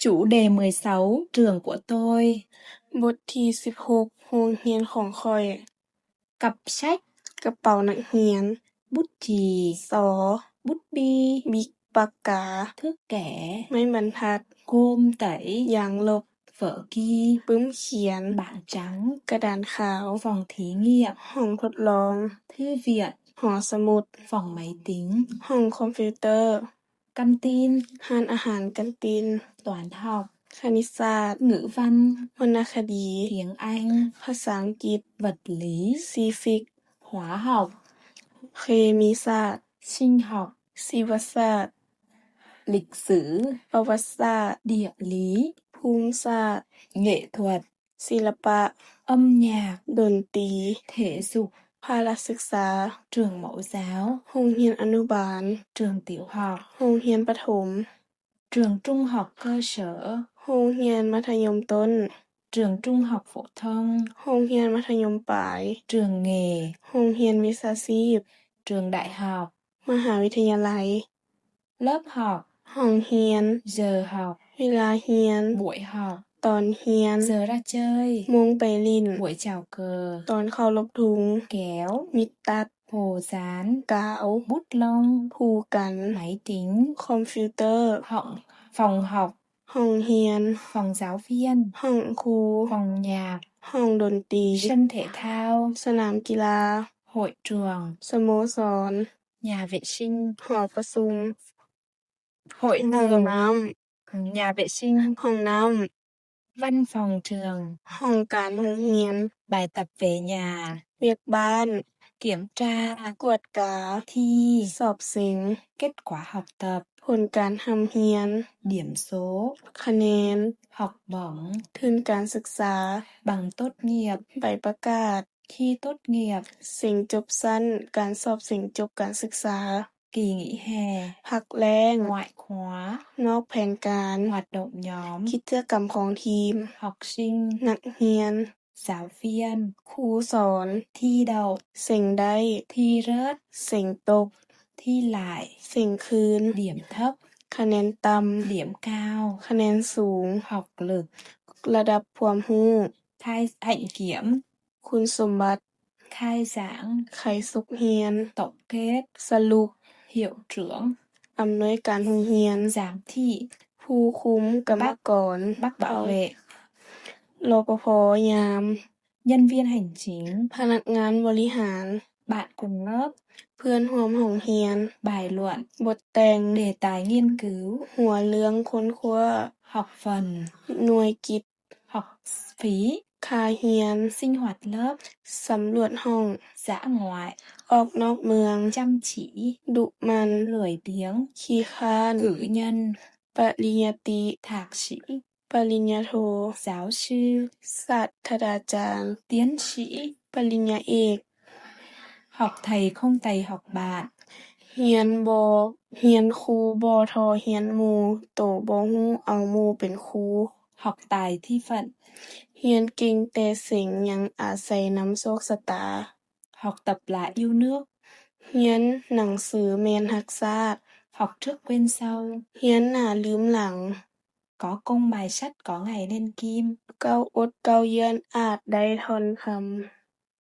Chủ đề mười sáu, trường của tôi. ບົດທີສິບຫົກ ໂຮງຮຽນຂອງຂ້ອຍ. Cặp sách. ກະເປົານັກຮຽນ. Bút chì. ສໍ. Bút bi. ບິກປາກກາ. Thước kẻ. ໄມ້ບັນທັດ. Gôm tẩy. ຢາງລົບ. Vở ghi. ປຶ້ມຂຽນ. Bảng trắng. ກະດານຂາວ. Phòng thí nghiệm. ຫ້ອງທົດລອງ. Thư viện. ຫໍສະໝຸດ. Phòng máy tính. ຫ້ອງຄອມພິວເຕີ. Canteen. ຮ້ານອາຫານ canteen. Toán học. ຄະນິດສາດ. Ngữ văn. ວັນນະຄະດີ. Tiếng Anh. ພາສາອັງກິດ. Vật lý. ຊີຟິກ. Hóa học. ເຄມີສາດ. Sinh học. ຊີວະສາດ. Lịch sử. ປະຫວັດສາດ. Địa lý. ພູມສາດ. Nghệ thuật. ສິລະປະ. Âm nhạc. ດົນຕີ. Thể dục. ພາລະສຶກສາ. Trường mẫu giáo. ໂຮງຮຽນອະນຸບານ. Trường tiểu học. ໂຮງຮຽນປະຖົມ. Trường trung học cơ sở. ໂຮງຮຽນມັດທະຍົມຕົ້ນ. Trường trung học phổ thông. ໂຮງຮຽນມັດທະຍົມປາຍ. Trường nghề. ໂຮງຮຽນວິຊາຊີບ. Trường đại học. ມະຫາວິທະຍາໄລ. Lớp học. ຫ້ອງຮຽນ. Giờ học. ເວລາຮຽນ. Buổi học. ຕອນຮຽນ. Giờ ra chơi. ໂມງໄປຫຼິ້ນ. Buổi chào cờ. ຕອນເຄົາລົບທຸງ. Kéo. ມິດຕັດ. Hồ dán. ກາວ. Bút lông. ພູກັນ. Máy tính. ຄອມພິວເຕີ. Họng, phòng học. ຫ້ອງຮຽນ. Phòng giáo viên. ຫ້ອງຄູ. Phòng nhạc. ຫ້ອງດົນຕີ. Sân thể thao. ສະໜາມກິລາ. Hội trường. ສະໂມສອນ. Nhà vệ sinh. ຫໍປະຊຸມ. Hội trường. ຫ້ອງນ້ຳ. Nhà vệ sinh. ຫ້ອງນ້ຳ. Văn phòng trường. ຫ້ອງການໂຮງຮຽນ. Bài tập về nhà. ວຽກບ້ານ. Kiểm tra. ກວດກາ. Thi. ສອບເສັງ. Kết quả học tập. ຜົນການຮ່ຳຮຽນ. Điểm số. ຄະແນນ. Học bổng. ທຶນການສຶກສາ. Bằng tốt nghiệp. ໃບປະກາດ. Thi tốt nghiệp. ເສັງຈົບຊັ້ນ. ການສອບເສັງຈົບການສຶກສາ. Kỳ nghỉ hè. ພັກແລ້ງ. Ngoại khóa. ນອກແຜນການ. Hoạt động nhóm. ກິດຈະກຳຂອງທີມ. Học sinh. ນັກຮຽນ. Giáo viên. ຄູສອນ. Thi đậu. ເສັງໄດ້. Thi rớt. ເສັງຕົກ. Thi lại. ເສັງຄືນ. Điểm thấp. ຄະແນນຕ່ຳ. Điểm cao. ຄະແນນສູງ. Học lực. ລະດັບຄວາມຮູ້. Khai hạnh kiểm. ຄຸນສົມບັດ. Khai giảng. ໄຂສົກຮຽນ. Tổng kết. ສະຫຼຸບ. Hiệu trưởng. ອຳນວຍການໂຮງຮຽນ. Giám thị. ຜູ້ຄຸມ. ກຳມະກອນ. Bác bảo vệ. ລອປພ. ຍາມ. Nhân viên hành chính. ພະນັກງານບໍລິຫານ. Bạn cùng lớp. ເພື່ອນຮ່ວມຫ້ອງຮຽນ. Bài luận. ບົດແຕ່ງ. Đề tài nghiên cứu. ຫົວເລື່ອງຄົ້ນຄວ້າ. Học phần. ໜ່ວຍກິດ. Học phí. ຄ່າຮຽນ. Sinh hoạt lớp. ສຳຫຼວດຫ້ອງ. Dã ngoại. ອອກນອກເມືອງ. Chăm chỉ. ດຸໝັ່ນ. Lười biếng. ຂີ້ຄ້ານ. Cử nhân. ປະລິນຍາຕີ. Thạc sĩ. ປະລິນຍາໂທ. Giáo sư. ສາດຖະດາຈານ. Tiến sĩ. ປະລິນຍາເອກ. Học thầy không tài học bạn. ຮຽນບໍ່, ຮຽນຄູບໍ່ທໍ່ຮຽນໝູ່, ໂຕບໍ່ຮູ້ເອົາໝູ່ເປັນຄູ. Học tài thi phận. ຮຽນເກັ່ງແຕ່ເສັງຍັງອາໄສນຳໂຊກຊະຕາ. Học tập là yêu nước. ຮຽນໜັງສືແມ່ນຮັກຊາດ. Học trước quên sau. ຮຽນໜ້າລືມຫຼັງ. Có công mài sắt có ngày nên kim. ເກົ້າອົດເກົ້າຢ້ຽນອາດໄດ້ທ່ອນຄຳ.